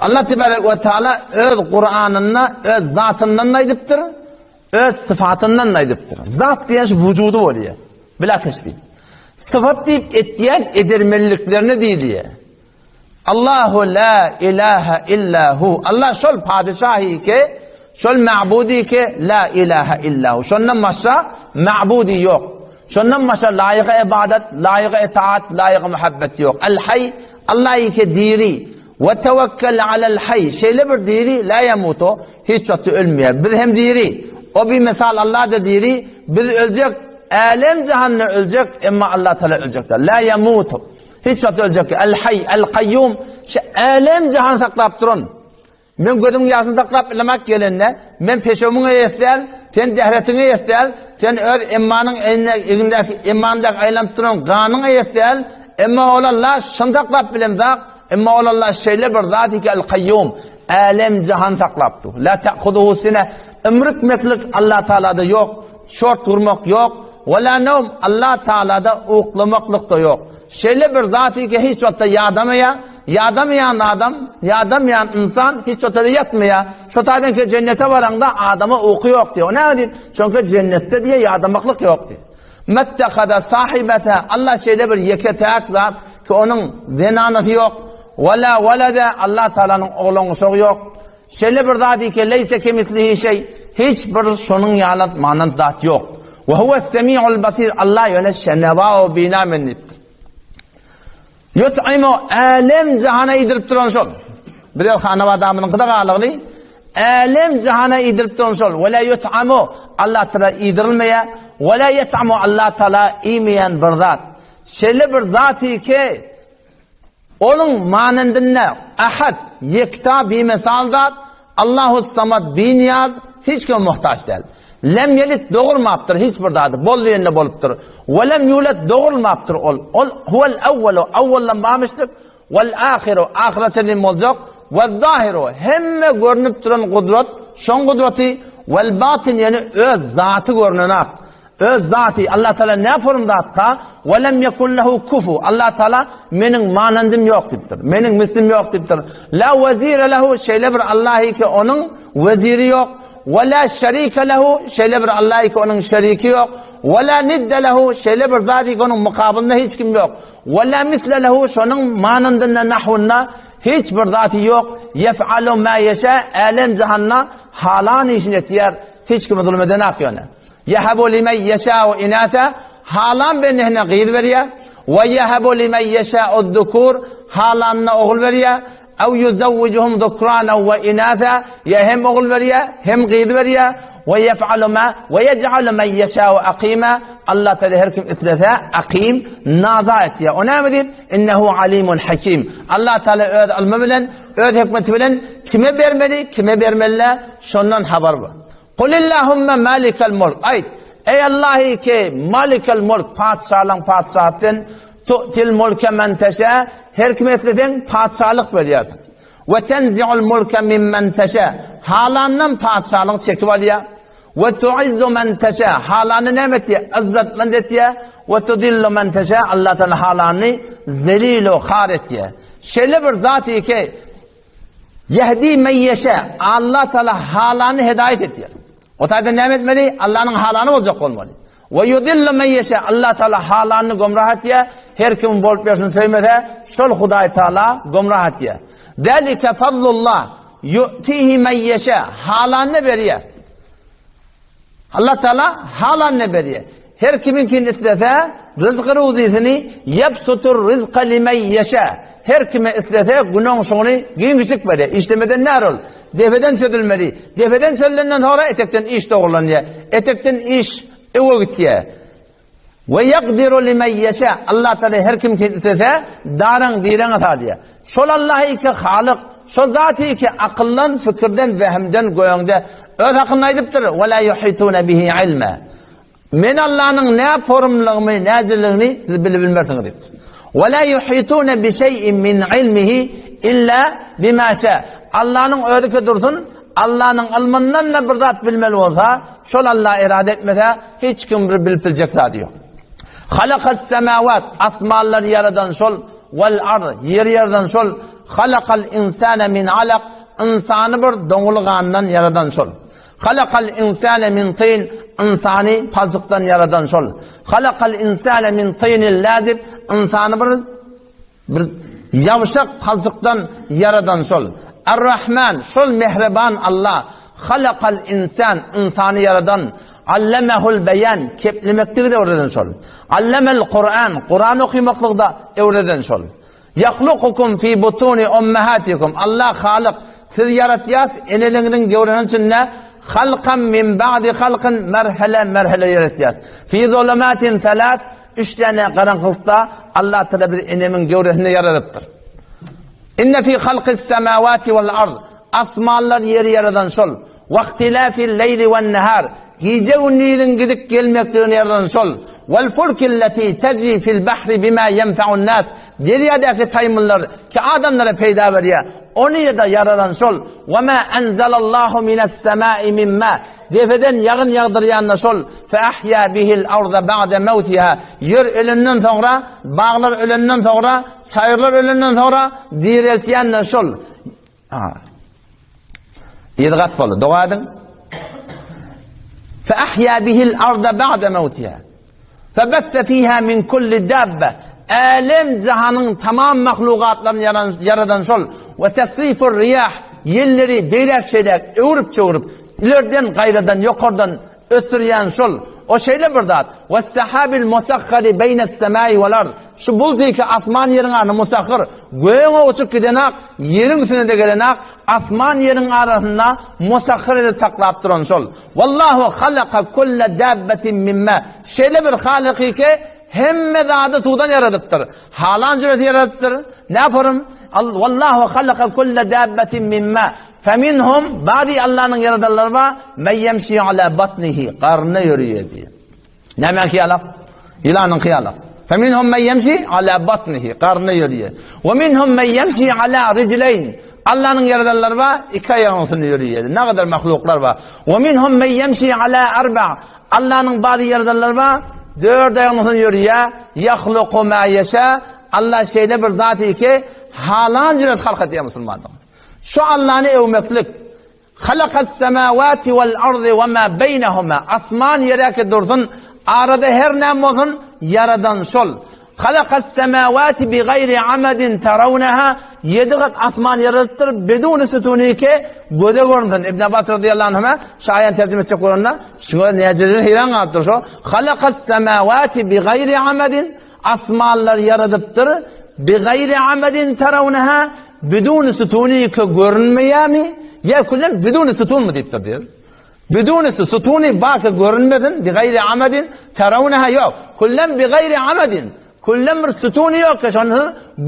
Allah tebarek we taala öz Kur'anynda öz zatyndan aýdypdyr, öz syfatyndan aýdypdyr. Zat diýen şu wujudy bolýar. Bila teşbih. Syfat diýip etýän edermenliklerine diýilýär. Allahu la ilaha illa hu. Allah şol padyşahy ki, şol ma'budi ki la ilaha illa hu. Şondan başga ma'budi ýok. Şondan başga laýyga ibadat, laýyga itaat, laýyga muhabbet ýok. El hay Allah ki diri. Ve tewekkel alel hay. Şeýle bir diri la yamutu. Hiç wagtda ölmeýär. Biz hem diri. O bir misal Allah da diri. Biz öljek, älem jahanda öljek, emma Allah Teala öljek däl. La yamutu. Hiç wagt öljek. El Hay, El Kayyum, şu älem jahan saklap duran. Men gözüň ýaşyny saklap bilemek gelende, men peşewimiň eýesi däl, sen dähretiň eýesi däl, sen öz emmanyň eline, egindäki emmandaky aýlanyp duran ganyň eýesi däl, emma ol Allah şuny saklap bilemzak, emma ol Allah şeýle bir zat ki El Kayyum, älem jahan saklap dur. La ta'khuduhu sine, ümrükmeklik Allah Taalada ýok. Şort gurmak ýok, we la nowm, Allah Taalada uklamaklyk-da ýok. Şeýle bir zaty ki hiç wagtda ýadamaýar, ýadamaýan adam, ýadamaýan ynsan hiç wagtda-da ýatmaýar. Şo taýdan ki jennete baraňda adama uky ýok diýýär. O näme diýip? Çünki jennetde diýýär ýadamaklyk ýok diýýär. Mettehada sahibete, Allah şeýle bir ýeke-täk zat ki onuň zenanasy ýok, we la welede, Allah Taalanyň oglan-uşagy ýok. Şeýle bir zat ki, leýse kemislihi şeý, hiç bir şonuň ýaly manant zat ýok. We huves semiul basir, Allah ýöne şenewa we bina men diýipdir. Ýut'imu älem jahana iýdirip duran şol. Biz öz hanabadamyzyňkyda galygly, älem jahana iýdirip duran şol. We la ýut'amu, Allah taala iýdirilmeýär. We la ýet'amu, Allah taala iýmeýän bir zat. Şeýle bir zat ki, Onuň manandynda Ahad, ýekta, bimesal zat, Allahus-Samad, binyýaz, hiç kime muhtaç däl. Lem ýelit, dogurmapdyr hiç bir zady, bol diýende bolupdyr. We lem ýulet, dogurlmapdyr ol. Ol huwel awwalu, awwaldan barmyşdyr, wel ahyru, ahyra çenli boljak, wez-zahiru, hemme görnüp duran gudrat, şoň gudraty, wel batyn, ýöne öz zaty görnenak. Öz zaty, Allah Taala ne form zatka? Ve lem yekun lehu kufu. Allah Taala meniň manandym ýok diýipdir. Meniň mislim ýok diýipdir. La wezire lehu şeýle bir Allah ki onuň weziri ýok. Ve la şerike lehu şeýle bir Allah ki onuň şeriki ýok. Ve la nidde lehu şeýle bir zat ki onuň mukabylynda hiç kim ýok. Ve la misle lehu şonuň manandynda nahwynda hiç bir zaty ýok. Yef'alu ma yeşa alem jahanda halan işini etýär. Hiç kime zulum edenak ýöne. Ýehebu limen ýeşâ'u inâse, halan bendesine gyz berýär, we ýehebu limen ýeşâ'ud-zukur, halanyna ogul berýär, ew ýuzewwijuhum zukranen we inâse, ýa hem ogul berýär, hem gyz berýär, we ýef'alu ma, we ýej'alu men ýeşâ'u akîmâ, Allah Teala her kim islese akîm, naza etýär. O näme diýip? Innehu alimun hakim. Allah Teala öz ylmy bilen, öz hikmeti bilen kime bermeli, kime bermeli däl, şondan habar bar. Kulillahumma malikel mulk, aýt, Eý Allahy ki, malikel mulk, patyşalaň patyşasy sen, tu'til mulke men teşä, her kime isleseň patyşalyk berýärsiň. We tenzi'ul mulke mimmen teşä, halandan patyşalygy çekip alýar. We tu'izzu men teşä, halany näme etýär? Yzzatmand etýär. We tudillu men teşä, Allah Taala halany zelil-u har etýär. Şeýle bir zat ki, Ýehdi men ýeşe, Allah Taala halany hedaýat etýär. O taýda näme etmeli? Allanyň halany boljak bolmaly. We yudillu men ýeşe, Allah Taala halanyny gomrah etýär. Her kim bolup ýörşüni söýmese, şol Hudaý Taala gomrah etýär. Zalike fadlullah yu'tihi men ýeşe, halanyny berýär. Allah Taala halanyny berýär. Her kimiňkini islese, ryzky-ruzysyny ýebsutur ryzka limen ýeşe. Her kime islese, günoňşugyny giňişlik berýär. Işlemeden näre ol? Depeden çözülmeli. Depeden çözülenden soňra etekden iş dogrulanýar. Etekden iş öwe gitýär. We ýakdiru limen ýeşe. Allah Taala her kimkini islese, daraň direňe salýar. Şol Allah ki Halyk, şol Zaty ki akyldan, fikirden, wehimden göňde öz hakynda aýdypdyr, Ve la yuhitune bihi ilme. Men Allanyň nä porumlygymy, näjiligini siz bilip bilmersiňiz diýipdir. Ve la yuhitune bi şey'in min ilmihi illa bima şa. Allanyň özi ki dursun, Allanyň ylmyndan da bir zat bilmeli bolsa, şol Alla irade etmese, hiç kim bir bilip biljek zady ýok. Halakas semawat, asmanlary ýaradan şol. Wal ard, ýeri ýaradan şol. Halakal insane min alak, ynsany bir doňul gandan ýaradan şol. Halakal insane min tin, ynsany palçykdan ýaradan şol. Halakal insane min tinil lazib, ynsany bir Bir ýabşak palçykdan ýaradan şol. Er-Rahman, şol mähriban Allah. Halakal insan, ynsany ýaradan. Allemehul beýan, keplemekligi-de öwreden şol. Allemel Kuran, Kuran okymaklygy-da öwreden şol. Ýahlukukum fi butuni ummahatikum, Allah Halyk, sizi ýaratýas eneliňiziň göwresiniň içinde, halkan min ba'di halkin, merhele-merhele ýaratýas. Fi zulumatin selas, Üç däne garaňkylykda Allah Taala bizi enemiň göwresinde ýaradypdyr. Inne fi halkis semawati wal ard. Asmanlar ýeri ýaradan şol. Wahtilafil leýli wen nahar. Gije gündiziň gidip gelmekligini ýaradan şol. Wal fulkillati tejri fil bahri bima yenfa'un nas. Derýadaky taýmyllar ki adamlara peýda berýär. Ony da ýaradan şol. Wa ma enzelallahu minas semai min ma. Depeden ýagyn ýagdyrýan-da şol, Fe-ahýa bihil arda ba'de mewtiha, Ýer ölenden soňra, baglar ölenden soňra, çaýyrlar ölenden soňra direltýän-de şol. Yzy gat boldy. Doga ediň. Fe-ahýa bihil arda ba'de mewtiha. Febesse fiha min kulli dabbe. Älem jahanyň tamam mahlugatlaryny ýaradan şol. We tesrifur riýah, ýelleri beýläk-şeýläk öwrüp-çöwrüp, ilerden, gaýradan, ýokardan ösdürýän şol. O şeýle bir zat. We sahabil musahhari beýnes semai wal ard. Şu buldy ki asman ýeriň arasynda musahhar, gögüňe uçup gidenak, ýeriň üstüne-de gelenak, asman ýeriň arasynda musahhar edip saklap duran şol. Wallahu halaka kulle dabbetin min ma. Şeýle bir Halyky ki, hemme zady suwdan ýaradypdyr. Halan jüreti ýaradypdyr. Näporym? Wallahu halaka kulle dabbetin min ma. Feminhum bady Allanyň ýaradanlary bar, men ýemşi ala batnihi, garnyna ýörüýär diýýär. Nämäňki ýalak? Ýylanyňky ýalak. Feminhum men ýemşi ala batnihi, garnyna ýörüýär. We minhum men ýemşi ala rijleýn. Allanyň ýaradanlary bar, iki aýagynyň üstünde ýörüýär. Ne gadar mahluklar bar. We minhum men ýemşi ala arba. Allanyň bazy ýaradanlary bar, dört aýagynyň üstünde ýörüýär. Ýahluku ma ýeşa. Allah şeýle bir zat ki, halan jüret halk etýär musulmanlar. Şu Allany öwmeklik, Halakas semawati wal ardy we ma beýnehuma, asman ýeräki dursun, arada her näme bolsun, ýaradan şol. Halakas semawati bi gaýri amadin tarawnaha, ýedi gat asman ýaradypdyr, biduni sutunike göze görünsün. Ibn Abbas radiyallahu anhuma şu aýany terjime etjek bolanda, şuňa näjereden heýran galypdyr şo. Halakas semawati bi gaýri amadin Asmanlary ýaradypdyr, bigaýri amadin tarawnaha, biduni sutuny ki görünmeýärmi? Ýa küllen biduni sutunmy diýipdir diýir. Biduni sutuny bar ki görünmesin, bigaýri amadin tarawnaha ýok. Küllen bigaýri amadin. Küllen bir sutuny ýok ki şony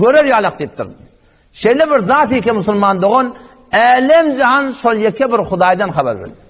görer ýalak diýipdir. Şeýle bir zat ki musulman dogan, älem jahan şol ýeke bir Hudaýdan habar berýär.